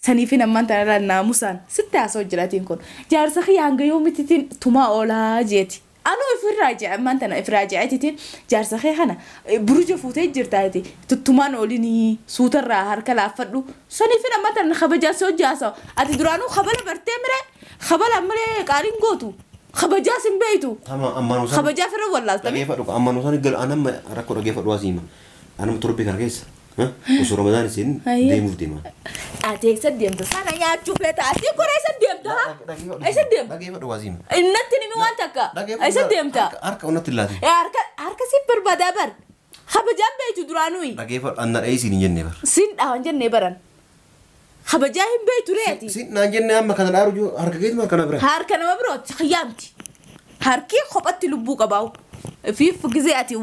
Saniifin ammaan tana naamusaan sitti haasa'u jiraatiin kun jaarsa kiyya hanga yoomittiin tumaa oolaa jeeti. Anuu ifirraa jee ammaan tana ifirraa jeetitiin jaarsa kee kana buruja fuutee jirtaati tuttumaan oolinii suutarraa harka laaffadhu saniifin ammaan tana kabajaa si hojii haasa'u ati duraanuu kabala bartee mire kabala malee qaaliin gootu kabajaa sin beeytu kabajaa firra wallaaltame. Dhageeffadhu ammaan osoo galu anamma rakkoo dhageeffadhu asii hima anam torbii kana keessa osoo ramadaan isin deemuuf deema. Ati eessa deemta sana nyaachuu feeta ati kora eessa deemta haa eessa deemta. Dhageeffadhu asii hima. Innatti nimi waan takka eessa deemta. Harka onnatti laati. Harka si barbaadaa bar kabajaan beeytu duraanuu. Dhageeffadhu anna dhahee siin hin jenne bar. Siin dhahan jennee baran. Kabajaa hin beeytu reeti. Siin naan jenne amma kana dhaaru jiru harka keetu harka nama bira. Harka nama birooti xiyyaamti. Harki kophatti lubbuu qabaa'u. Fiif gizee ati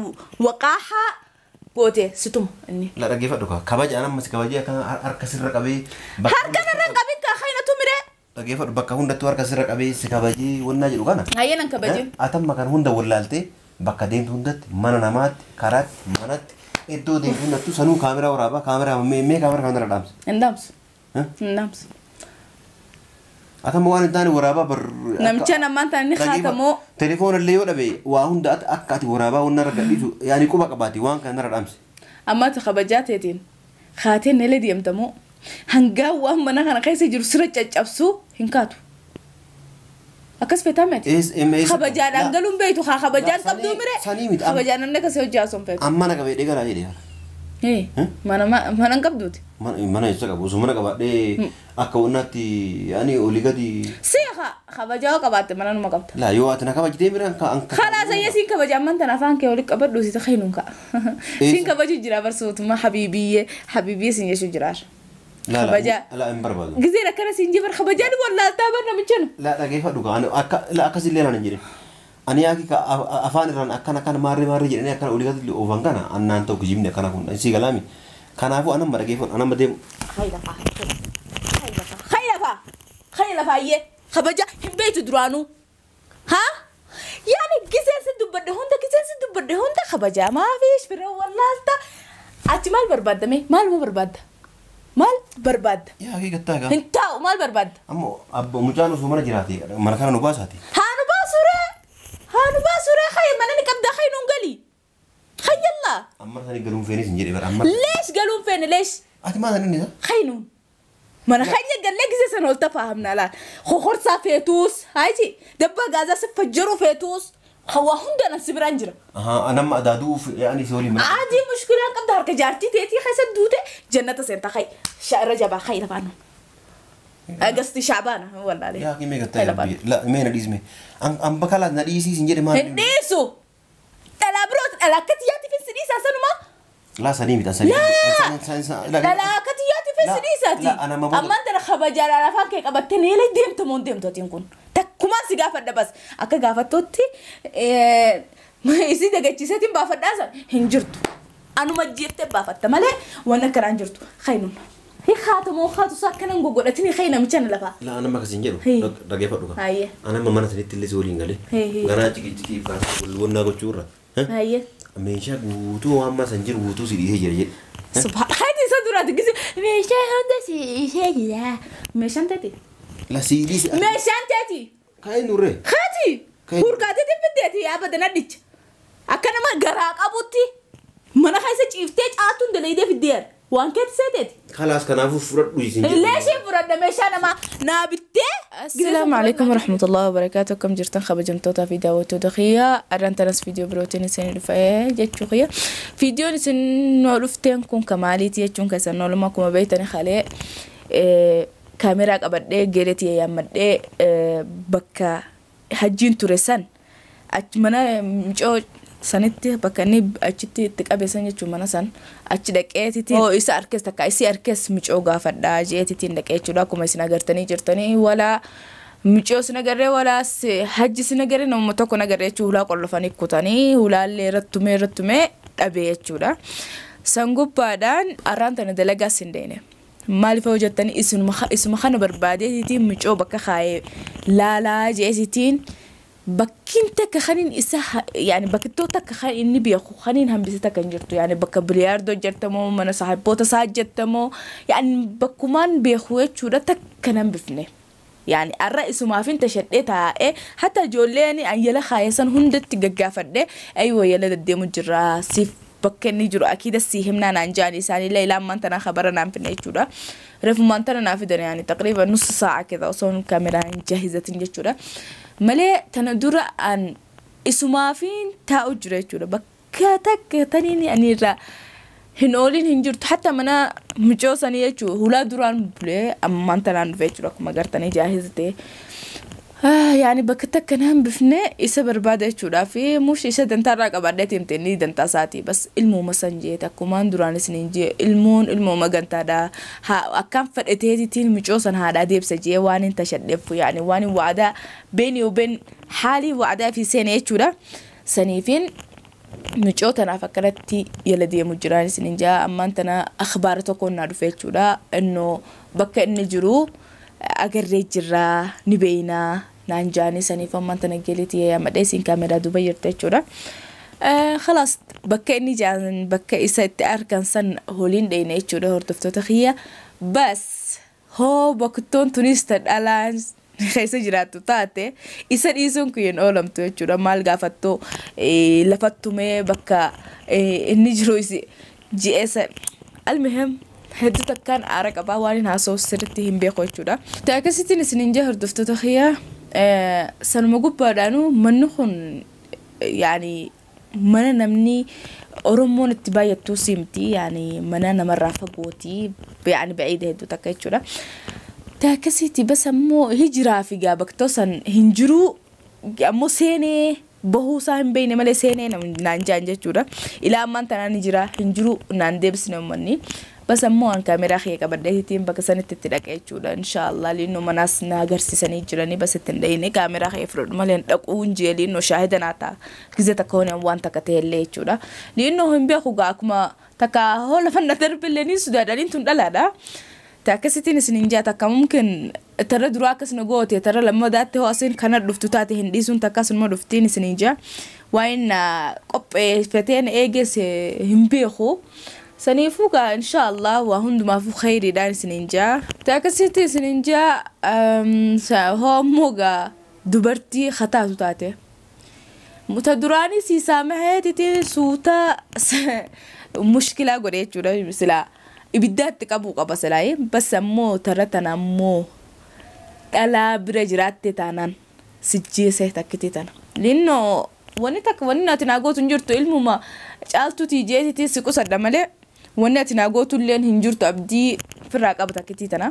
waqaahaa goote situma inni. La dhageeffadhu kaa kabaja anamma si kabajee akka harka sirra qabee. Harka narra hin qabin kaa haynatu miree. Dhageeffadhu bakka hundattuu harka sirra qabee si kabajee wannaa jedhu kana. Hayyee nan kabajin. Atamma kan hunda wallaaltee bakka deemtu hundatti mana namaatti karaatti manatti iddoo deemtu hundattuu sanuu kaameraa waraabaa kaameraa mee kaameraa kanarra dhaamsa. Hin dhaamsu. Hin dhaamsu. Atamma waan hin taane waraabaa bar. Namicha namaan taane haatamoo. Telefoona illee yoo dhabe waa hunda akka ati waraabaa wanna irra gadhiisu yaani quba qabaati waan kanarra dhaamse. Ammaati kabajaa teetiin haatee nelee deemtamoo hangaa waan mana kana keessa jiru sirra caccabsuu hin kaatu. Akkas feetaa miti. Kabajaadhaan galuun beeytu haa kabajaan qabduu mire. Kabajaan namni akkasii hojii haasoo hin feetu. Amma na qabee dheegaraa jedhee. Mana mana hin qabduuti. Mana eessa qabu osoo mana qabaadhee akka wannaatti yaani olii gadi. Seeqa kabajaa yoo qabaatte mana numa qabda. Laa yoo ati na kabajjitee mire anka. Kalaas ayyee siin kabaja ammaan tana afaan kee walitti qabadhu si takhaynuun ka'a. Siin kabaju jira barsuutuma habiibiyyee habiibiyyee siin jechuu jira. Kabajaa. Laa hin barbaadu. Gizeen akkana siin jibar kabajaan wallaaltaa bar namicha nu. Laa dhageeffadhu kaa akka laa akkasillee naan hin jedhin. Ani yaaki afaan irraan akkana akkana maarree maarree jedhanii akkana olii gadi oofan kana annaan ta'u kijibni akkana kun si galaami. Kanaafuu anamma dhageeffadhu anamma deemu. Hayya lafaa hayya lafaa hayya lafaa ayyee kabaja hin beektu duraanuu. Haa? Yaani gizeen si dubbadhe hunda gizeen si dubbadhe hunda kabajaa maafiish firra wallaalta. Ati maal barbaadda mee maaluma barbaadda? Maal barbaadda? Yaa kee gattaa gaa. Hin taa'u maal barbaadda? Ammoo abbo mucaan osoo mana jiraate mana kana nu baasaati. Haa nu baasuree! Haa nu baasuree hayya mana ni qabda hayya nuun gali. Hayyallaa. Amma sani galuun feenis hin jedhe bara amma. Leesh galuun feene leesh. Ati maal inni isaa? Haynuun. Mana keenya gallee gisee sana ol tafahamna laal. Kokorsaa feetuus hayti dabbaa gaazaa si fajjaruu feetuus hawaa hundaan asi biraan jira. Anamma adaaduuf yaani si waliin mana. Adii mushkilaan qabda harka jaartii teetii keessa duute jannata seenta hay irra jabaa hay lafaanu. Agasti shaabaana wallaalee. Yaa mee gattaa la mee na dhiisme. An bakka laat na dhiisii sin jedhe maal. Hin dhiisu. Dhalaa birooti dhalaa akkatti yaatti fi si dhiisaa sanumaa. Laa sanii miti sanii. Dhalaa akkatti yaatti fi si dhiisaati. Ammaan tana kabajaadhaan afaan kee qabattee neelee deemta moo hin deemtu atiin kun. Takkumaan si gaafadha bas akka gaafattutti isii dagachiiseetiin baafadhaa san hin jirtu. Anuma jeeftee baafatta malee waan akkanaa hin jirtu. Haynuun. Haatamoo haatu isaa akkanan goggodhatini hay namicha na lafaa. Laa anamma akkas hin jedhu dhageeffadhu kaa. Anamma mana sanitti illee si waliin galee. Ganaa ciqii ciqii wannaa gochuu irra. Meeshaa guutuu waan amma san jiru guutuu si dhiisee jira jedhe. Haati isa duraati gise meeshaa hunda si dhiisee jira. Meeshaan teeti. La si dhiise. Meeshaan teeti. Kaa'ee nurree. Haati. Hurkaateetiin fiddeeti yaa badan addicha. Akka nama garaa qabutti mana keessa ciiftee caaltuun dalaydee fiddeera. Waan keetti seeteeti. Kalaas kanaafuu fudhadhu isin jedhu. Leeshii fudhadha meeshaa namaa naa bittee. Assalaamu alaikum warahmatullahi wabarakaatuh. Akkam jirtan kabajamtootaa fi daawwattoota kiyyaa. Arraan tanas viidiyoo birootiin isin dhufee jechuu kiyya. Viidiyoon isin noo dhufteen kun kamaaliiti jechuun keessan ooluma akkuma beektan halee kaameraa qabadhee geereetii yaammadhee bakka hajjiin ture san achi mana mucoo sanitti bakka inni achitti itti qabeessan jechuun mana san achi dhaqeetitiin oo isa harkees takka isii harkees mucoo gaafadhaa jeetitiin dhaqee jechuudha akkuma isin agartanii jirtanii walaa mucoo sin agarree walaa hajji sin agarree namuma tokko nagarree jechuun hulaa qollofanii kutanii hulaallee irrattumee irrattumee dhabee jechuudha. San gubbaadhaan arraan tana dalagaa sin deene. Maaliif hojjettanii isuma kana barbaadeetitiin mucoo bakka kaayee laalaa jeetitiin Bakkiin takka kaniin isa yani bakkitoo takka kan inni beeku kaniin hambise takka hin jirtu yani bakka biliyaardoo jirtamoo mana saaxiibboota isaa jirtamoo yani bakkumaan beeku jechuudha takka nan bifne. Yani arra isumaafin tashadhee taa'ee hatta ijoolleen an yala kaayesan hundatti gaggaafadhe aywa yala deddeemu jirra siif bakka inni jiru akiida sii himnaa naan jaan isaanillee ilaa ammaan tanaa khabara naan finne jechuudha. Reefumaan tana naa fidan yani taqriiban nus saa'a keda osoon kaameraan jahizatin jechuudha. Malee tana dura an isumaafin taa'u jira jechuudha. Bakka takka taniin ani irraa hin oolin hin jirtu hatta mana mucoo sanii jechuudha hulaa duraan bulee ammaan tanaan dhufe jechuudha akkuma gartanii jaahizatee. Yani bakka takka naan bifne isa barbaada jechuudha fi mush isa dantaarraa qabaadhee himte inni dantaa isaatii bas ilmuuma san jee takkumaan duraan isiniin jee ilmoon ilmuuma gantaadha akkaan fedhateetitiin mucoo san haadhaa deebisa jee waan hin tashadheeffu yani waan hin waadaa beeni ubeen haalii waadaa fi seene jechuudha saniifin mucoo tanaaf akkanatti yala deemu jiraan isiniin jaa ammaan tana akhbaara tokkoon naa dhufe jechuudha innoo bakka inni jiru agarree jirraa ni beeynaa naan jaanii saniif ammaan tana geleetii yaamadhee isiin kaameraa duuba jirte jechuudha. Khalaas bakka inni jaan bakka isa itti argan san holiin dheyne jechuudha hordoftoota kiyya. Bas hoo bakkattoon tunis ta dhalaan keessa jiraattu taate isa dhiisuun kun hin oolamtu jechuudha. Maal gaafattoo lafattumee bakka inni jiru ji'eessa almuhim hedduu takkaan aara qabaa waan hin haasa'u sirriitti hin beeku jechuudha. Akkasittiin isiniin jee hordoftoota kiyya sanuma gubbaadhaanuu manni kun yaani mana namni Oromoon itti baay'attuu simti yaani mana namarraa fagooti yaani ba'iida hedduu takka jechuudha. Akkasitti bas ammoo hijiraa fi gaabaktoo san hin jiru ammoo seenee bahuu isaa hin beekne malee seenee naan jaan jechuudha. Ilaa ammaan tanaan ni jira hin jiru naan deebisne uummanni. Bas ammoo an kaameraa kiyya qabadheetiin bakka sanitti itti dhaqe jechuudha. Inshaallah linnoo manaas na agarsiisanii jiranii bas itti hin dhayine kaameraa kiyya fudhadhu malee hin dhaquu hin jee linnoo shaahida naa ta'a. Gizee takka hooneen waan takka ta'ellee jechuudha. Linnoo hin beeku gaa akkuma takka hoo lafa na darbillee ni sodaadhaniin tun dhalaadha. Akkasittiin isiniin jaa takka mumkin tarra duraa akkas na goote tarra lammadaatti hoo asiin kana dhuftu taate hin dhiisuun takka asunuma dhuftiin isiniin jaa. Waan qopheeffateen eeges hin beeku. Saniifuu gaa inshaallah waa hundumaafuu khayriidhaan isiniin jaa. Akkasitti isiniin jaa hoo ammoo gaa dubartii khataatu taate. Muta duraanii siisaamaheetitiin suuta mushkilaa godhe jechuudha silaa. Ibiddaatti qabuu qaba silaayee bas ammoo tarra tana ammoo dhalaa bira jiraatte taanaan sijjeesee takkitii tana. Linnoo wanni takka wanni ati naa gootu hin jirtu ilmuma caaltuutii jeetitii si qusadha malee wanni ati naa gootu illeen hin jirtu abdii firraa qaba takkitii tana.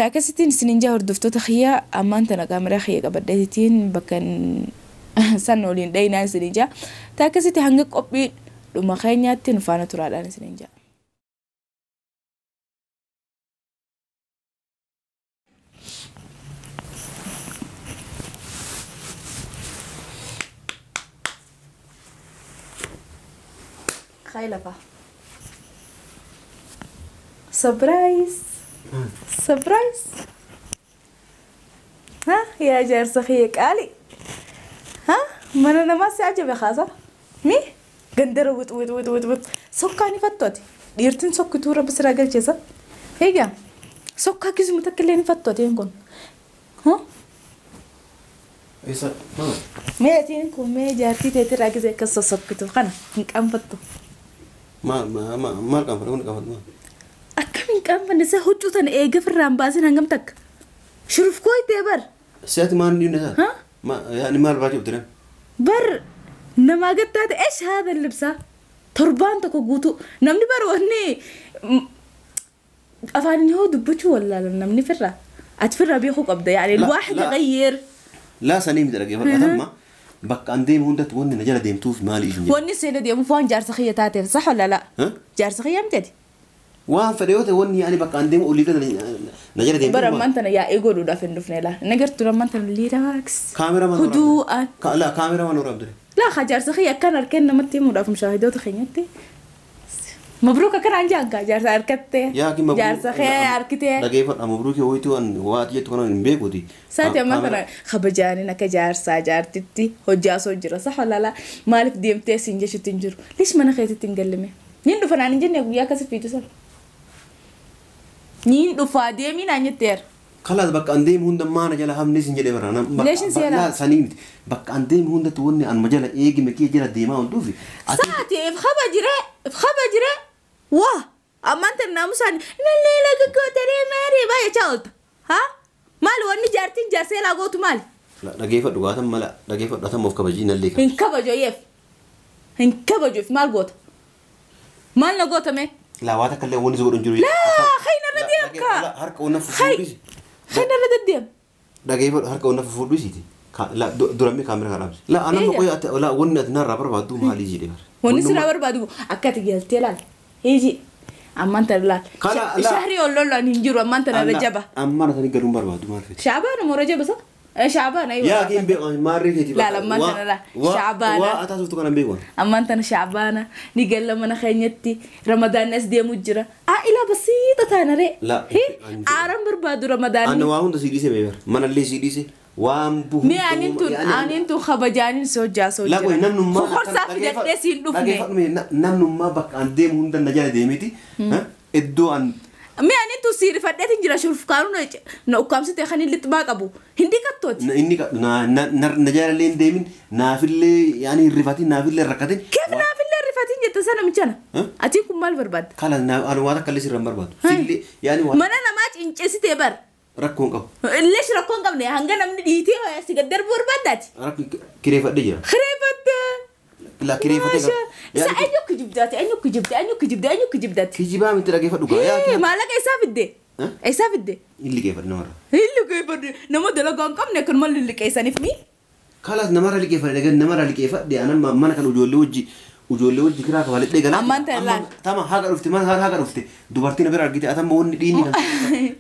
Akkasittiin isiniin jaa hordoftoota kiyya ammaan tana kaameraa kiyya qabadheetitiin bakka san waliin dhayinaan isiniin jaa. Akkasitti hanga qophii dhuma keenyaatti nu faana turaadhaan isiniin jaa. خايلة سبرايز سبرايز ها يا جار سخيك علي ها ما انا ما سعجب خاصة مي قندر وت وت وت وت وت سكاني فتوتي ديرتين سكتورة بس راجل جزا هيجا سكا كيز متكلين فتوتي نكون ها إيش ما ميتين كون مي جارتي تيتي راجل زي كسر سكتو خنا نكم فتو ما ما ما ما كان فرق كان فرق أكمل كان فنسا هجو تن إيجا في الرامبازين هنجم تك شرف كوي تبر سيات ما عندي ها ما يعني ما الباقي بدنا بر نما قلت هذا إيش هذا اللبسة تربان تكو قوتو نمني بر وهني أفاني هو دبتشو ولا نمني فرة أتفرة بيخوك أبدا يعني الواحد يغير لا سنيم درجة فرق أتم بك عندي هون ده وني نجار ديمتوف مالي إيش وني سينا ديمو فان جار سخية تاتي صح ولا لا؟ ها؟ جار سخية متدي وان فريوت وني يعني بك عندي قولي كده نجار ديمتوف برا ما أنت يا إيجور ودا في النفنة لا نجرت لما أنت اللي راكس كاميرا ما هدوء لا كاميرا ما نور عبد لا خجار سخية كان أركان متي مو في مشاهدات خينتي Mabruuka kanaan jaanka jaarsa harkattee. Jaarsa kee harkitee. Dhageeffadha mabruukii wayituu waa ati jettu kana hin beekuti. Saati ammaa kana kabajaaniin akka jaarsaa jaartitti hojjaasoo jira sax walaalaa maaliif deemtee siin jechuutti hin jiru. Lish mana keetitti hin gallime. Niin dhufa naan hin jenne guyyaa akkasii fiitu sana. Niin dhufaa deemii naan jetteera. Kalaas bakka an deemu hunda maana jala hamni sin jedhee bara. Leeshin seera. Sanii miti. Bakka an deemu hundatti wanni an majala eegime kiyya jala deemaa hunduufi. Saati if kabajiree if kabajiree waa ammaan tan naamusaan nallee laga gootaree maaree baay'ee chaawolta. Haa maali wanni jaartiin jaarsee laa gootu maali? Dhageeffadhu gaatan mala dhageeffadhu atan of kabajii nallee kabaji. Hin kabaju yeef. Hin kabajuuf maal goota? Maal na goota mee? Laa waa takka illee wanni si godhu hin jiru. Laa khayna irra deemka. Harka onna fufuudhisi. Khayna irra deddeem. Dhageeffadhu harka onna fufuudhisiiti. La durammee kaamera kana dhaabsi. La anamma qoy ati la wanni ati narraa barbaaddu maalii jedhee bara. Wanni sirraa barbaadu akka ati galtee laal. Hiji ammaan tana laal. Shahrii ol lollaan hin jiru ammaan tana rajaba. Ammaan tana galuun barbaaddu maal fedhe? Shaabaan moo rajaba sa? Shaabaan aywa. Yaa kiin beeku maarree keeti. Laal ammaan tana laal. Shaabaana. Waa ataa suuftu kana beeku. Ammaan tana shaabaana ni galla mana keenyatti Ramadaan as deemu jira. Ilaa basiita taana ree. Aaraan barbaadu Ramadaan. Ani waa hunda sii dhiise beebar. Manallee sii dhiise. Waan buhu. Mee aniin tun kabajaaniin si hojjaa soo jira. Laqoy namnummaa. Kokorsaa fidadhee siin dhufne. Namnummaa bakka an deemu hunda na jala deemiti. Iddoo an. Mee aniin tun siirifadheetiin jira shurufkaanuu na ukkaamsitee kan inni lixmaa qabu. Hin dhiqattooti. Inni na jala hin deemin naafillee yaani hin rifatin naafillee rakkatin. Keef naafillee rifatin jette sana michana. Atiin kun maal barbaadda? Kala ani waa takka illee sirra hin barbaadu. Sillee yaani waa. Mana namaa cincessitee bar. Rakkoon qabu. Leesh rakkoon qabne hanga namni dhiitee si gad darbuu barbaaddaati. Rakkoon kireeffadhee jira. Kireeffattee. La kireeffatee qaba. Isa eenyu kijibdaati eenyu kijibde eenyu kijibde eenyu kijibdaati. Kijibaa miti dhageeffadhu gaa. Maallaqa isaa fidde. Isaa fidde. Hin liqeeffadhe namarra. Hin liqeeffadhe nama dalagaa hin qabne kan maal liqeessaniif mi? Kalaas namarra liqeeffadhe namarra liqeeffadhe anan mana kan ijoollee wajji ijoollee wajji kiraa kafaladhee galaa. Ammaan ta'e laal. Tama haga dhufte mana haga dhufte dubartiin bira argite atamma wanni dhiinni kan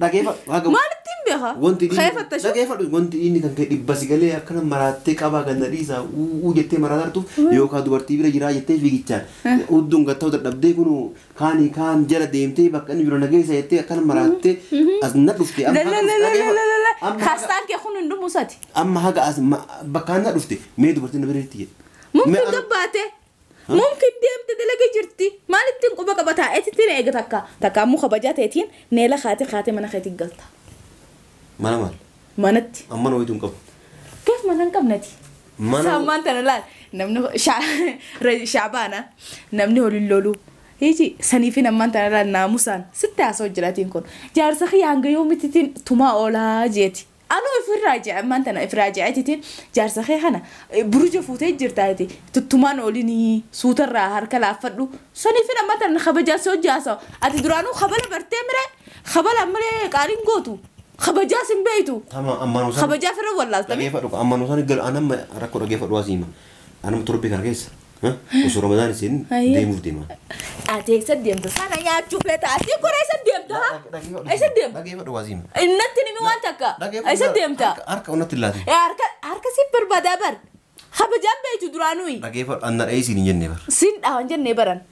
dhageeffadhu haga. Maalitti hin beeka? Wanti dhageeffadhu wanti dhiinni kan kee dhibba si galee akkana maraattee qabaa ganna dhiisaa uu jettee maraatartuuf yookaan dubartii bira jiraa jettee fiigichaan hudduun gatta'u dadhabdee kunu kaanii kaan jala deemtee bakka inni jiru nageessa jettee akkana maraattee as na dhufte. Kaastaan kee kun hin dhumuusati. Amma haga as bakka na dhufte mee dubartiin bira jirti jedhe. Mumkin gabbaate. Mumkin deemte dalaga jirti. Maalittiin quba qaba taa'eetiin eega takka. Takka ammoo kabajaa ta'eetiin neela kaatee kaatee mana keetiin galta. Mana maal? Manatti. Amma wayituu hin qabu. Keef mana hin qabnati. Sammaan tana laal namni shaabaana namni waliin lolu. Hiji saniifin ammaan tana laal naamusaan sitti haasa'u jiraatiin kun. Jaarsa kiyya hanga yoomittiin tumaa oolaa jeeti. Anuu ifirraa je'e ammaan tana ifirraa je'eetitiin jaarsa kee kana buruja fuutee jirtaati tuttumaan oolinii suutarraa harka laaffadhu saniifin ammaan tana kabajaa si hojjaasa ati duraanuu kabala bartee mire kabala ammalee qaaliin gootu kabajaa sin beeytu kabajaa firra wallaaltame. Dhageeffadhu ammaan osoo galu anamma rakkoo dhageeffadhu waa siima anamma torbee kana keessa osoo Ramadaan isin deemuuf deema. Ati eessa deemta sana nyaachuu feeta ati kora eessa deemta haa eessa deemta. Dhageeffadhu waa siima. Innatti nimi waan takka eessa deemta. Harka onnatti laate. Harka si barbaadaa bar kabajaan beeytu duraanuyi. Dhageeffadhu anna dhahee siin hin jenne bar. Siin dhahan jennee baran.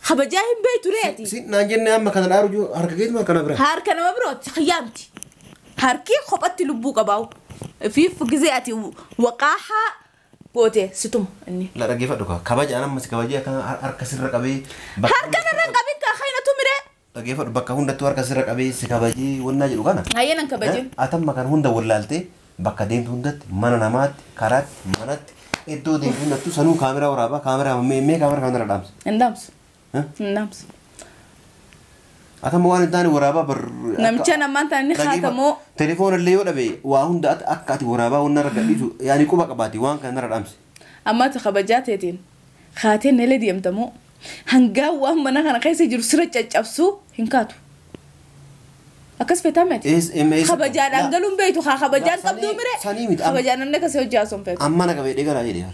Kabajaa hin beeytu reeti. Siin naan jenne amma kana dhaaru jiru harka keetu harka nama bira. Harka nama birooti xiyyaamti. Harki kophatti lubbuu qabaa'u. Fiif gizee ati waqaahaa goote situma inni. La dhageeffadhu kaa kabaja anamma si kabajee akka harka sirra qabee. Harka narra hin qabin kaa kainatu miree. Dhageeffadhu bakka hundattuu harka sirra qabee si kabajee wannaa jedhu kana. Hayyee nan kabajin. Atamma kan hunda wallaaltee bakka deemtu hundatti mana namaatti karaatti manatti iddoo deemtu hundattuu sanuu kaameraa waraabaa kaameraa mee kaameraa kana irra dhaamsa. Hin dhaamsu. Hin dhaamsu. Atamma waan hin taane waraabaa bar. Namicha namaan taane ni haatamoo. Telefoona illee yoo dhabe waa hunda akka ati waraabaa waan narra gadhiisu yaani quba qabaati waan kana narra dhaamse. Amma ati kabajaa ta'eetiin kaatee nelee deemtamoo hangaa waan mana kana keessa jiru sirra caccabsuu hin kaatu. Akkas feetaa miti. Kabajaadhaan galuun beeytu haa kabajaan qabduu mire. Kabajaan namni akkasii hojii haasoo feetu. Amma na qabee galaa jedhee.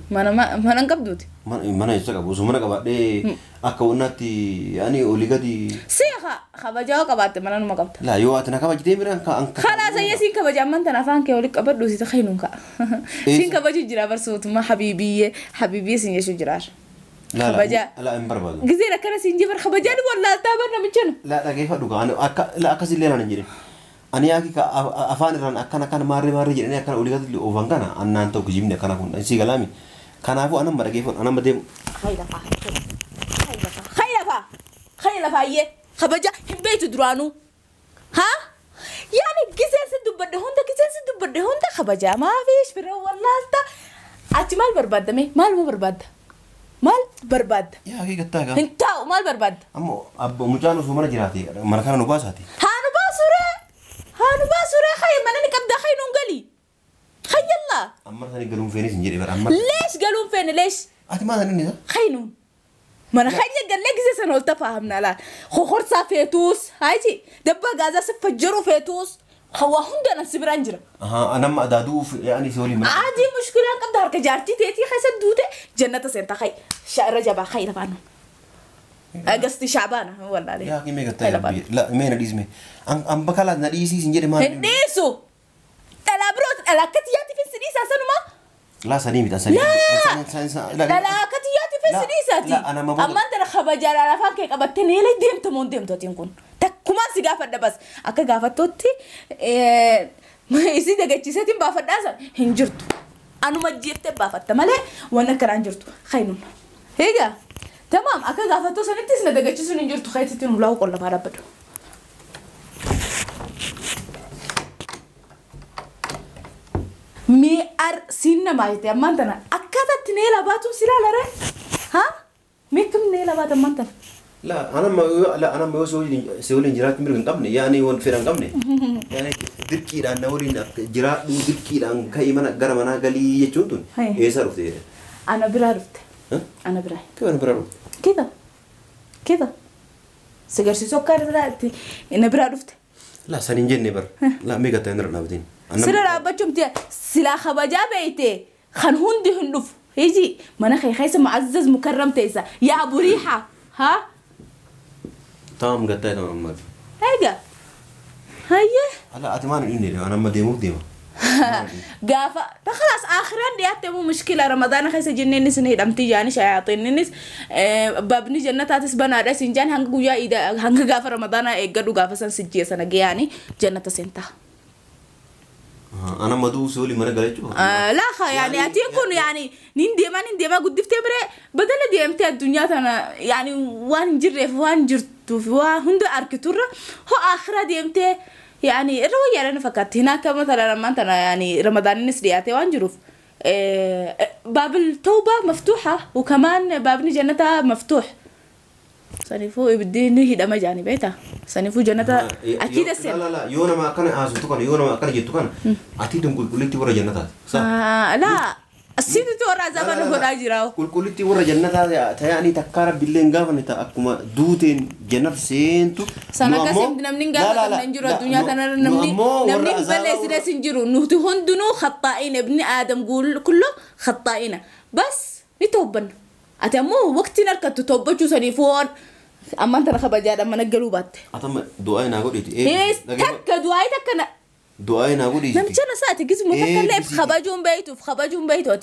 Mana hin qabduuti. Mana eessa qabu osoo mana qabaadhee akka wannaatti yaani olii gadi. Seeqa kabajaa qabaatte mana numa qabda. Laa yoo ati na kabajjitee mire anka. Kalaas ayyee siin kabaja ammaan tana afaan kee walitti qabadhu si takhaynuun ka'a. Siin kabaju jira barsuutuma habiibiyyee habiibiyyee siin jechuu jiraar. Kabajaa. Laa hin barbaadu. Gizeen akkana siin jibar kabajaan wallaaltaa bar namicha nu. Laa dhageeffadhu gaa akka laa akkasillee naan hin jedhin. Ani yaaki afaan irraan akkana akkana maarree maarree jedhanii akkana olii gadi oofan kana annaan ta'u kijibni akkana kun si galaami. Kanaafuu anamma dhageeffadhu anamma deemu. Hayla faa. Hayla faa. Hayla faa. Hayla faayyee kabaja hin beektu duraanuu. Haa? Yaani gizeen si dubbadhe hunda gizeen si dubbadhe hunda kabajaa maafiish bira wallaalta. Ati maal barbaadda mee? Maaluma barbaadda? Maal barbaadda? Yaa gattaa gaa. Hin taa'u maal barbaadda? Ammoo abbo mucaan osoo mana jiraate mana kana nu baasaati. Haa nu baasuree! Haa nu baasuree hayya mana ni qabdaa hayya nuun galii. Hayyallaa. Amma sani galuun feenis hin jedhe bara amma. Leesh galuun feene leesh. Ati maal inni isa? Haynuun. Mana keenya gallee gisee sana ol tafahamna laal. Kokorsaa feetuus haiji dabbaa gaazaa si fajjaruu feetuus hawaa hundaan si biraan jira. Anamma adaaduu yaani si waliin mana. Adii mushkilaan qabda harka jaartii teetii keessa duute jannata seenta hay sha'ira jabaa hay lafaanu. Agasti shaabaana wallaalee. Yaa mee gattaa rabbi. La mee na dhiisme. An bakka na dhiisii sin jedhe maal? Hin dhiisu. Dhalaa birooti dhalaa akkatti yaatti fi si dhiisaa sanuma. Laa sanii miti sanii. Dhalaa akkatti yaatti fi si dhiisaati. Ammaan tana kabajaa afaan kee qabattee neela deemta moo deemtu atiin kun. Takkumaan si gaafadha bas akka gaafattotti isii dagachiiseetiin baafadhaa san hin jirtu. Anuma jeeftee baafatta malee waan akkanaan jirtu. Haynuun. Egaa tamaam akka gaafattoo sanittis na dagachiisuun hin jirtu haytitti nu laa'u qollafaa dhaabbadhu. Mee ar siin namaa jette ammaan tana akkaataatti neela baatuun si ilaalaree? Haa? Mee akkam neela baata ammaan tana? La anamma yoo si waliin jiraachuu mirga hin qabne yaani waan fedha hin qabne yaani dirqiidhaan na waliin jiraadhu dirqiidhaan ka'ii mana gara manaa galii jechuun tun eessaa dhufte jedhe. Ana biraa dhufte. Ana biraa. Kee ana biraa dhufte. Kida. Kida. Si garsiisuu akka irratti na biraa dhufte. La saniin jenne bar. La mee gattaa hin dhaabatin. Sira dhaabbachuun silaa kabajaa beeyte kan hundi hin dhufu. Hiji mana kee keessa mu'azzaz mukarram teessa yaa Abu Riixa haa. Tamam gattaa jedhama ammaaf. Egaa. Hayyee. Ala ati maal hin dhufne amma deemuuf deema. Gaafa خلاص آخران dhiyaatte immoo mushkila ramadaana keessa jenneenis ni hidhamti jaani shayaaxiinnis babni jannataatis banaadha siin jaan hanga guyyaa hanga gaafa ramadaana eeggadhu gaafa san sijjee sana gayaani jannata seentaa. أنا مدو سولي مرة قالت لا خا يعني أتيكون يعني نين ديما قدفت بري بدل ديمتي الدنيا أنا يعني وان جرف وان جرتو في وان أركتورة هو آخرة ديمتي يعني الرؤية أنا فكرت هناك مثلا لما أنت يعني رمضان النسرياتي وان جروف باب التوبة مفتوحة وكمان باب جنتها مفتوح. سنفو بدي نهي دم جاني بيتا سنفو جنتها أكيد السن. لا لا لا يونا ما كان عازو تكان يونا ما كان جت تكان أتيتم كل كلتي ورا جنتها صح؟ لا السيد تورا زمان هو راجراو كل كلتي ورا جنتها يعني تكارب بالله نقاف نتا أكما دوتين جنة سينتو سنة كاسم نمني قاف ننجرو الدنيا تنا نمني بل سنة سنجرو نهتهن دنو خطائين ابن آدم قول كله خطائين بس نتوبن أتمو وقت نركض تتوبة سنفون أما أنت رخبة جاد أما نقلوا بات أتم دعاء نقول إيه تك دعاء تك دعاء نقول إيه نمشي ساعة جزء متكلم في خباجون بيته في خباجون بيته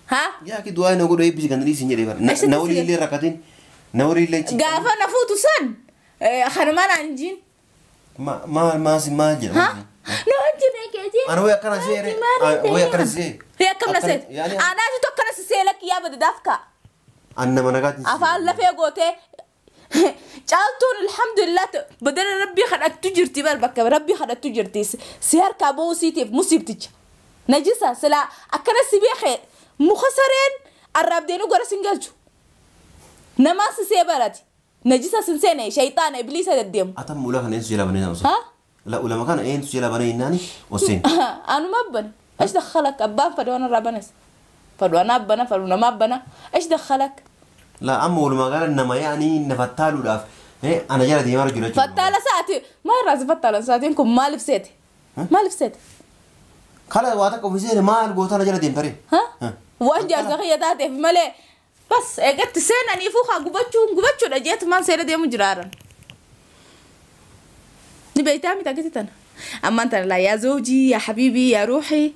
ها يا كي دعاء نقول إيه بيجي كان ليس نجري بار نوري اللي ركعتين نوري اللي قافة نفوت سن خرمان عنجين ما ما ما ما جرى ها نعنجين كذي أنا ويا كنا سير ويا كنا سير هي كم نسيت أنا جيت كنا سيرك يا بدي دافكا أنا ما نقعد أفعل في قوته caaltuun alhamdulillah badala rabbii kadhattu jirti bar bakka rabbii kadhattu jirti si harkaa ba'uu siitiif musiibticha najisa silaa akkana si beekee muka sareen arraabdeenuu gara sin galchu namaa si see barati najisa sin seene shayxaana ibliisa deddeemu. Atam ulaa kana eenyu jala banee osoo? La ulama kana eenyu jala banee innaani oseen. Anuma abbana ايش دخلك abbaan fadhi waan irraa banes fadhu ana abbana fadhu nama abbana ايش دخلك؟ لا أما ولما قال إنما يعني نفتالو لاف إيه أنا جالس دي ما رجل فتالة ساعتي ما الراس فتالة ساعتين كم ما لبسيت ما لبسيت خلاص واتك وفيزير ما الجوت أنا جالس دي متري ها وان جالس أخي تاتي في ملء بس قلت سنة نيفوخ قبتشو رجعت ما سير دي مجرارا نبيتامي تاكتي أنا أما أنت لا يا زوجي يا حبيبي يا روحي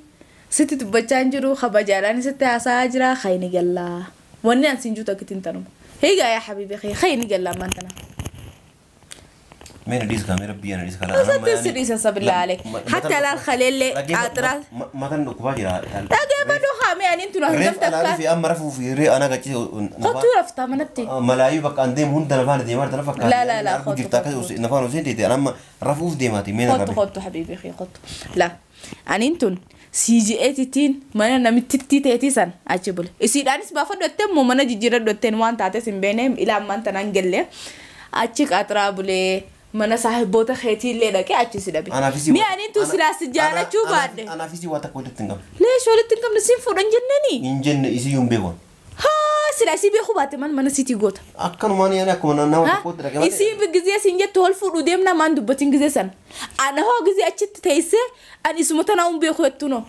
ستة تبتشانجرو خبجالاني ستة عساجرة خيني قلا wanni an siin jiru takkitti hin tanuma. Higa yaa habiibi kiyya khayni galla ammaan tana. Mee na dhiisi kaamee rabbii na dhiisi kalaa. Osatti si dhiisa sabillaa aleek. Hatta laal khaleellee qaaxiraa. Matan dhukkubaa jira. Dhageeffadhu haamee aniin tun hangam Reef alaa takka. fi amma rafuu fi ree ana gachi. Kottuu raftaa manatti. Malaayyuu bakka an deemu hunda nafaan deemaa jirta na fakkaata. La, la, la, Arguu kottu, jirta akkas nafaan osoo hin teete an amma rafuuf deemaati mee na Kottu rabe. kottu habiibi kiyya kottu. La aniin tun CGATtiin mana namittitti teetii san achi bule. Isiidhaanis baafadhu jettee immoo mana jijjiiradhu jetteen waan taates hin beekne ilaa ammaan tanaan galle achi qaaxiraa bulee mana saahiboota keetiillee dhaqee achi si dhabe. Anaafis Mi'a aniin tun silaa si jaalachuu baadhe. Anaafis waa takka walitti hin qabne. Leesh walitti hin qabne siin fuudhan jenneeni. Hin jenne isii hin beekon. Haa silaa si beekuu baate mana sitii goota. Akkanumaan yaani akkuma nama tokkotti dhaqee malee. Isiin gizee siin jettu ol fuudhuu deemna maan dubbatin gizee san. Ana hoo gizee achitti teessee ani isuma tanaa hin beeku jettu noo.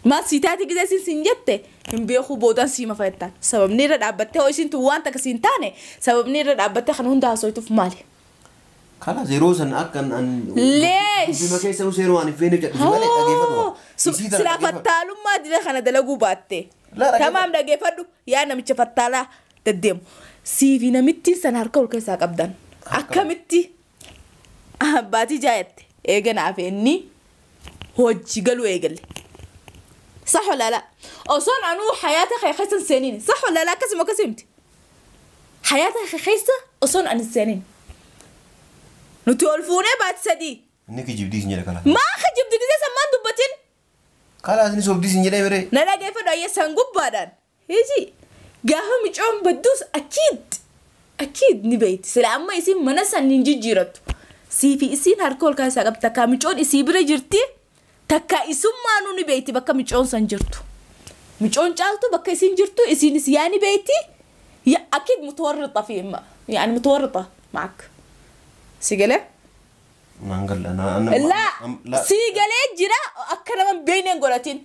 Maal sii taate gizee siin siin jette hin beeku boodaan siima fayyattaan. Sababni irra dhaabbattee hoo isiin tun waan takka siin taane sababni irra dhaabbattee kana hunda haasoftuuf maali? Kala yeroo san akka an Leesh. Bima keessa seeroo ani feene jedhu malee dhageeffatu. Isii tana Silaa dhageeffadhu. fattaalummaa dila kana dalaguu baatte. Laa dhageeffadhu. Tamaam dhageeffadhu yaa namicha fattaalaa deddeemu. Siifi namittiin san harka ol keessaa qabdan. Akkamitti abbaatii jaayatte eega naaf inni hojii galuu eegalle. Sax wala laa? Osoon anuu hayaata kee keessa hin seeniin. Sax wala laa akkasuma akkasimti. Hayaata kee keessa osoon ani hin seeniin. Nuti ol fuunee baati sadii. Inni kijibdii isin jedha kala. Maa kijibdi gisee sammaan dubbatin? Kala isin sobdii isin jedhee miree. Na dhageeffadhu ayya san gubbaadhaan. Hiji gaafa micoon badduus akiid akiid ni beeyti. Sila amma isin mana san hin jijjiirattu. Siifi isiin harka ol kaasaa qabdi. Takkaa micoon isii bira jirti. Takkaa isummaanuu ni beeyti bakka micoon san jirtu. Micoon caaltu bakka isiin jirtu isiinis yaa ni beeyti. Ya akiid mutawarrixa fi yaani mutawarrixa maak. Si galee? Naan galla naan. Laa si galee jira akka nama hin beekneen godhatin.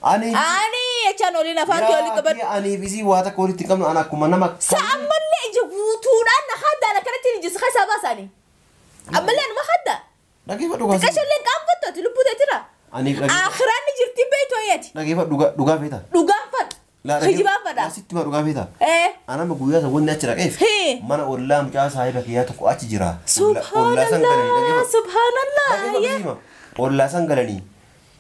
Ani. Ani jechaan oliin afaan kee olii qabadhu. Ani isii waa takka walitti hin qabnu an akkuma nama. Sa ammallee ija guutuudhaan na haddaan akkanatti ijji keessaa baasanii. Ammallee anuma hadda. Dhageeffadhu kaasii. Xiqqashallee qaanfattu ati lubbuu teetira. Ani Akiraan ni jirti beektu ayyaati. dhageeffadhu dhugaa feeta. Dhugaan fadha. Kijibaan fadha. Sitti ma dhugaa feeta. Ee. Anama guyyaa san wanni achi dhaqeef. Hee. Mana ollaa mucaa saahiba kiyyaa tokko achi jira. Ollaa san galanii Subhaanallah. dhageeffadhu. Subhaanallah. Ollaa san galanii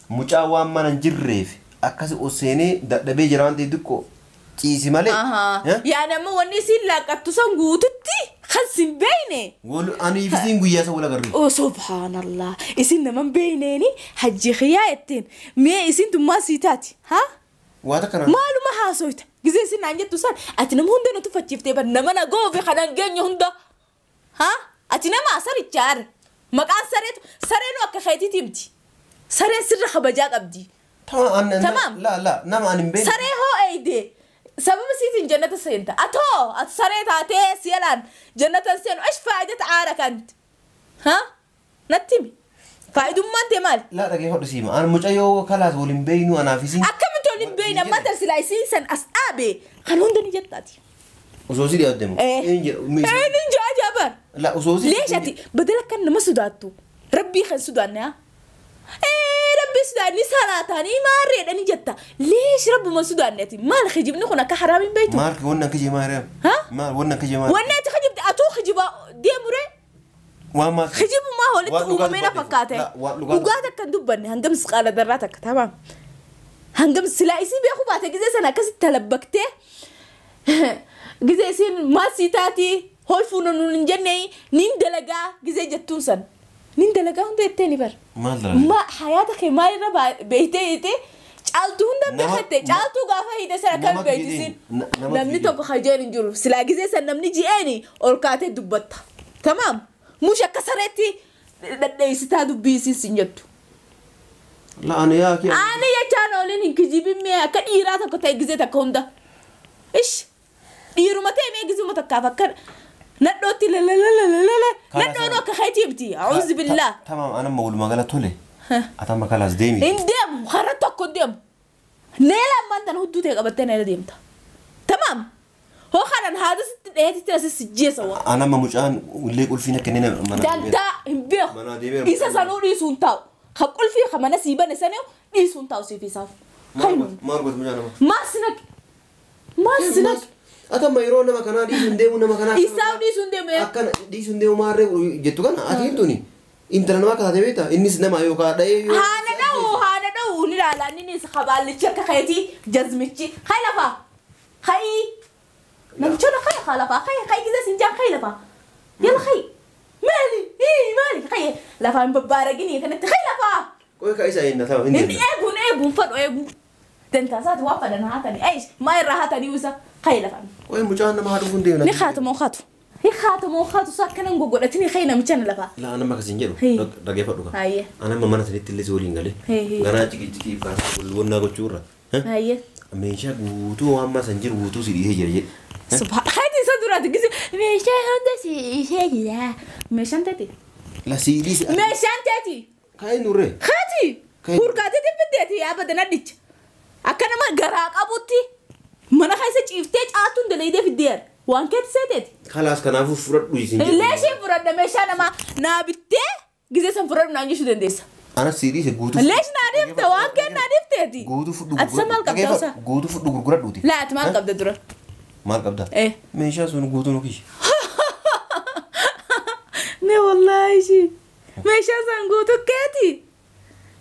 mucaa waan mana hin jirreef akkas ol seenee dadhabee jira waan ta'eef xiqqoo ciisi malee. Yaa nama wanni isiin laaqattu san guututti kan sin beekne. Ani isiin guyyaa san wal agarru. Oh subhaanallah. Isin nama hin beekneeni hajji xiyyaa jetteen mee isin tun maal sii taati? Haa? Waa takka na. Maaluma haasoyta gisee isin naan jettu san ati nama hunda na tuffachiiftee bar nama na goofe kanan geenye hunda. Haa? Ati nama sarichaa maqaan sareetu sareenu akka keetiiti himti. Sareen sirra kabajaa qabdi. Tamaam. La la nama ani hin beekne. Saree hoo eeyde sababa siitiin jannata seenta. Atoo ati saree taatee siyalaan jannata seenu ash faayidata aara kanti. Haa? Natti himi. Faayidummaan tee maali? La dhageeffadhu siima. Ani mucayyoo kalaas wal hin beeknu anaaf isin. Akkamitti wal hin beekne amma tarsilaa isiin san as dhaabe kan hunda ni jettaati. Osoo si dhiyaatu deemu. Een jaa jaabar. La osoo si. Leesh ati badala kan nama sodaattu rabbii kan sodaanne haa? Rabbii sodaanni salaataanii maarreedha ni jetta. Leesh rabbuma sodaanne ati maal kijibni kun akka haraam hin beektu? Maal wanni akka jimaa haraam? Haa? Maal wanni akka jimaa? Wanni ati kijibde atuu kijibaa deemure Waan maal? kijibumaa walitti uumamee na fakkaate. Dhugaa takka hin dubbanne hangam qaala darraa takka tamaam. Hangam silaa isii beekuu baate gizee sana akkasitti talabbaktee gizee isiin maal sii taati hol fuuna nuun hin jenne nin dalagaa gizee jettuun san. Nin dalagaa hunda jettee ni bara. Maal dalagaa? Ma hayaata kee maalirra beektee hiite caaltuu hunda beekatte caaltuu gaafa hiite sana akkam beektisiin. Namni tokko hajeen hin jiru silaa gizee san namni ji'eeni ol kaatee dubbatta. Tamaam. Mush akka sareetti dhadheessitaa dubbii isiin sin jettu. La ani yaa kee. Ani jechaan oliin hin kijibin mee akka dhiiraa tokko ta'e gizee takka hunda. Ish dhiiruma ta'e mee gizuma takkaaf akka nadhootti lalalalalalala nadhoon akka keetii miti. A'uuzu billah. Tamaam anamma walumaa gala tole. Atama kalaas deemi. Hin deemu karaa tokko hin deemu. Neela ammaan tana hudduu ta'e qabattee neela deemta. Tamaam. Hoo kanan haada sitti dheetitti asis jeessa waa. Anamma mucaan illee qulfiin akka inni mana. Dantaa hin beeku. Isa sanuu dhiisuu hin taa'u. Ka qulfii ka mana sii bane sanuu dhiisuu hin taa'u siif isaaf. Maal goota mucaan nama? Maal sinaq? Maal sinaq? Atama yeroo nama kanaa dhiisuun deemu nama kanaa. Isaaf dhiisuun deemu. Akkana dhiisuun deemu maarree jettu kana ati hintuni. Intala namaa akka taate beektaa innis nama yookaan dha'ee yoo. Haana dha'u haana dha'u ni ilaala innis kabaallichi akka keetii jazmichi hay lafaa hay namichoota hay haa lafaa hay hay gizee sinjaan hay lafaa yala hay maali maali hay lafaa hin babbaaragini kanatti hay lafaa. Qoy ka isa inni ta'u hin Inni eeguun eeguun fadhu eeguu dantaa isaati waan fadhan haatanii eish maa irraa haatanii isa hay lafaa. Qoy mucaan nama haadhu kun deemu. Ni haatamoo haatu. Ni haatamoo haatu isaa akkanan goggodhatini hay namicha na lafaa. La anama akkasiin jedhu dhageeffadhu ka. Hayyee. Anama mana sanitti illee si waliin galee. Ganaa ciqii kaasa wannaa gochuu irra. Hayyee. Meeshaa guutuu waan masan jiru guutuu si dhiisee jira jedhe. Subhaan isa duraati gisi meeshaa hunda si ishee jira. Meeshaan teeti. La si dhiise. Meeshaan teeti. Kaa'ee nurree. Haati. Hurkaatee fiddeeti abadan addicha. Akka nama garaa qabutti mana keessa ciiftee caatuun dalaydee fiddeer. Waan keetti seeteeti. Kalaas kanaafuu fudhadhu isin jedhu. Leeshee fudhadha meeshaa namaa naa bittee gizee san fudhadhu naan jechuu dandeessa. Anas si dhiise guutuu. Leesh naa dhiifte waan kee naa dhiifteeti. Guutuu fudhu. Ati maal qabda osa? Guutuu fudhu gurguradhuuti. Laa ati maal qabda dura? Maal qabda? Meeshaa sun guutuu nu kiyya. Ne wallaahi ishii. Meeshaa san guutuu keeti.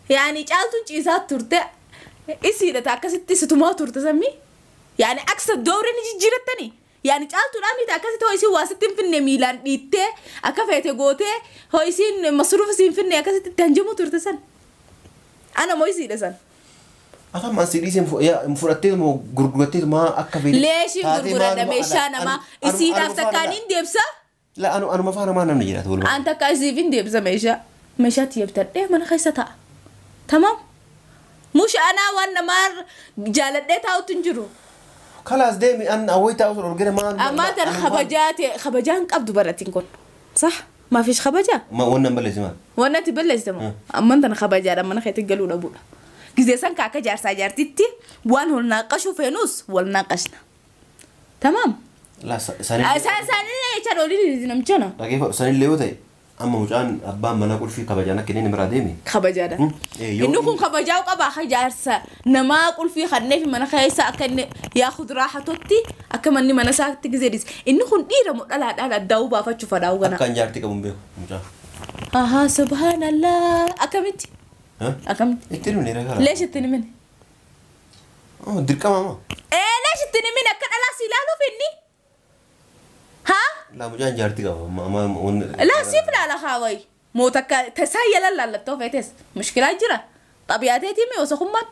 Yaani caaltuun ciisaa turte isiidha akkasitti situmaa turte sammii. Yaani aksa doorri ni jijjiirattanii. Yaani caaltuudhaan miti akkasitti hoo isiin waa sitti hin finne miilaan dhiittee akka feete gootee hoo isiin masruufa si hin finne akkasitti itti hanjamuu turte san. Ana moo isiidha san. Atama si dhiiseen fudhattee moo gurgurattee maa akka feete. Leeshiin gurguradha meeshaa namaa isiidhaaf takkaan hin deebisa. La anu anuma faana maa namni jiraatu walumaa. An takka isiif hin deebisa meeshaa. Meeshaa tiyyabtadhee mana keessa ta'a. Tamaam. Mush anaa waan namaa jaaladhee taa'utu hin jiru. Kalaas deemi an awwayii taa'u sun olgina maan. Ammaa tan kabajaate kabajaan qabdu baratiin kun. Sah maafish kabajaa? Ma wannan balleessi maal? Wannan ati balleessite moo? Ammaan tan kabajaadha mana keetti galuu dhabuudha. Gizee san ka akka jaarsaa jaartitti waan wal naaqashuu feenus wal naaqashna. Tamaam. La sanillee. Sanillee jecha dhoolii namicha na. Dhageeffadhu sanillee yoo ta'e amma mucaan abbaan manaa qulfii kabajaan akka inni biraa deeme. Kabajaadha. Inni kun kabajaa qaba akka jaarsa namaa qulfii kanneef mana keessa akka inni yaa kuduraa hatotti akka manni mana isaatti gizee dhiise. Inni kun dhiira moo dhalaadhaan addaa'uu baafachuu fadhaa'uu gana. Akkaan jaartii qabu hin beeku mucaan. Ahaa subhaanallah akkamitti? Akkamitti? Itti himne reekaa. Leesh itti himne. Dirqama moo? Leesh itti himne akka dhalaas ilaaluuf inni. Haa? La mucaan jaartii qaba. La siif laala haaway. Moo takka tasaa yala laallattoo feetes. Mushkilaa jira. Xabiyaateetii mi osoo kummaan?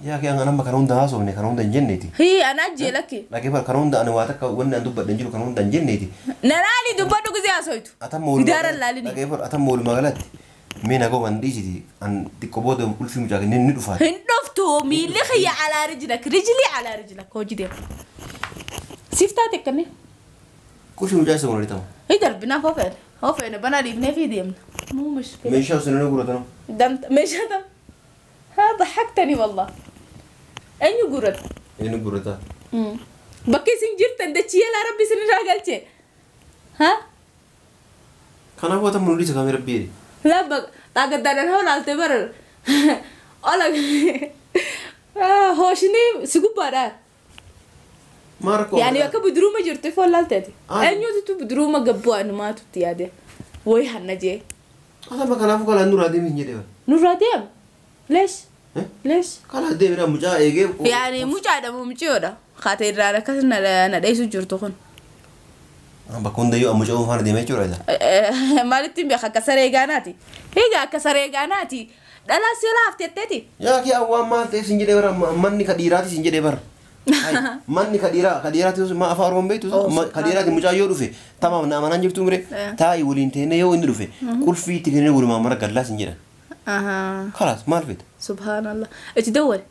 Yaa kee amma kana hunda haasofne kana hunda hin jenneeti. Hii anaa jeelakki. Dhageeffadhu kana hunda ani waa takka wanni an dubbadhe hin jiru kana hunda hin jenneeti. Na laali dubbadhu gizee haasoytu. Gidaara laalini. Dhageeffadhu atamma walumaa galatti. Mee nagoo waan dhiisiti an xiqqoo booda qulfii mucaa kennee ni dhufaati. Hin dhuftu miilli xiyya alaa rijlak rijlii alaa rijlak hojii deema. Siif taate akkamii? Qulfii mucaa isa gurguratamu. Hii darbinaa hoofeene hoofeene bana dhiifnee fi deemna. Muu mushkila. Meeshaa osoo inni gurguratamu. Damta meeshaa tam. ها ضحكتني والله. أين قرد؟ أين قرد؟ بكي سنجرت عند شيء لا ربي سنراجلتي. ها؟ كان هو تم نريد كاميرا بيري. لا بق تاقدر أنا هون على تبرر. ألا هوشني سكوبارا. ما ركوب. يعني أكو بدروما جرت فوق تاتي. أين يوتو بدروما جبوا إنه ما تتياده. وين هنجي؟ هذا ما كان أفكر نور هذه من جديد. نور هذه؟ ليش؟ ليش؟ قال هذه من مجا إيجي. يعني مجا ده مو مجا ده. خاطر رانا كسرنا ندعي سجرتهم. بكون ده يو مجا وفان دي ما يجور هذا. مالتي بيخ كسر إيجاناتي. هيجا كسر إيجاناتي. لا سيلا أفتتتي. يا كي أول ما تسنجد برا مني كديراتي سنجد برا. مني كديراتي ما أفارهم بيتو كديراتي مجا يورفي. تمام نعم أنا جبتهم ري. تاي ولين يو إندرفي. كل في تكني ولما ما مرة قلا سنجد. أها. خلاص ما عرفت. سبحان الله. إيش تدور؟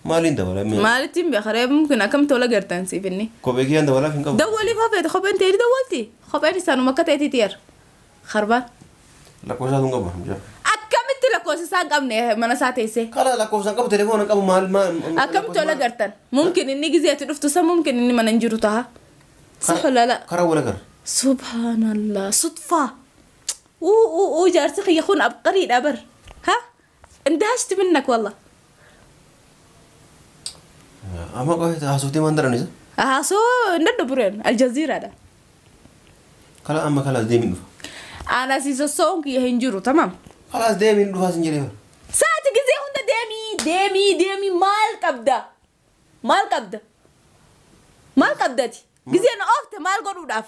مالين دولة. مالتين بخرب ممكن أكم تولا قرتان سيفني. كوبيكي عند ولا فين كوب. دولي خبيت خب أنت اللي دولتي خب أنت سانو مكة تأتي تير. خربان. لا كوسا دونك بقى. أكم أنت لا كوسا سان كم نه منا ساتي سه. خلاص لا كوسا كم تليفون كم مال ما. أكم تولا قرتان ممكن إني جزيت رفت سام ممكن إني ما ننجرو تها. صح ولا لا؟ خرب ولا كر. سبحان الله صدفة. أو أو جارتك يخون عبقري الأبر ها اندهشت منك والله. Amma qofa haasofte waan daran isa. Haasoo hin dadhabureen Aljaziiraadha. Kala amma kalaas deemin dhufa. Ana si sossoon kiyya hin jiru tamam. Kalaas deemin dhufaa sin jedhee. Saati gizee hunda deemii deemii deemii maal qabda? Maal qabda? Maal qabdati? Gizee na oofte maal godhuudhaaf?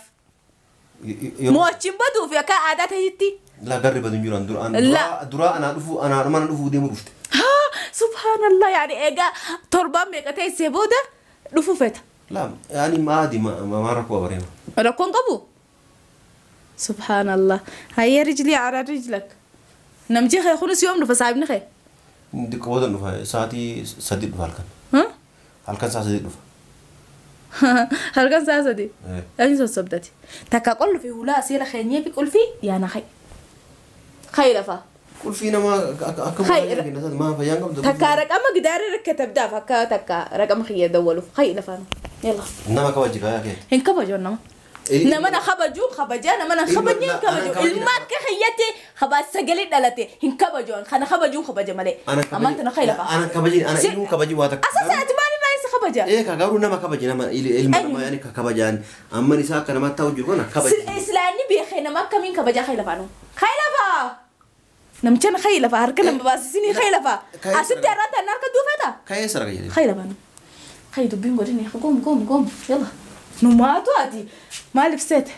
Mo'achiin baduuf akka aadaa ta'etti. Laa garri badu hin jiru an dura La. Duraa anaa dhufu anaa mana dhufuu deemu dhufte. Haa subhaanallah yaani egaa torbaan meeqa teessee booda dhufu feta. Laa yaani maadi maa rakkoo abareema. Rakkoon qabu? Subhaanallah. Hayya rijlii ala rijlak. Namchi kee kunis yoom dhufa saahibni kee? Xiqqoo booda dhufa sa'aatii 3 dhufa halkan. Halkan sa'a 3 dhufa. Halkan sa'a 3? Eenyu sossobdati? Takka qollu fi hulaa seera keenyee fi qulfii yaana kee. Kee lafa. Qulfii namaa akka maa fayyaan qabdu. Takka raqama gidaara rakkatabdaaf akka takka raqama kiyya dawwaluuf kee lafaan. Yalla. Nama kabaji kaayaa keeti. Hin kabaju nama. Nama na kabaju kabajaa nama na kabajne hin kabaju. Ilma akka kiyyatti kabaa sagalee dhalate hin kabaju kana kabajuun kabaja malee. Ammaan tana kee lafa. Ana kabajin ana ilmuu kabaji waa takka. Asa saati maal irraa isa kabaja? Ee ka garuu nama kabaji nama ilma namaa yaani ka kabajaan amman isaa akka namaatti ta'u jiru kana kabaji. Islaanni beekee nama akkamiin kabajaa kee lafaanu? Kee lafaa! Namichaan kee lafaa harka nama baasisinii kee lafaa. Asitti har'aan tan harka duufata? Ka'ee sarara jedhee. Kee lafaanu. Kee dubbiin godhini goom goom goom yalla. Numaatu ati maaliif seete?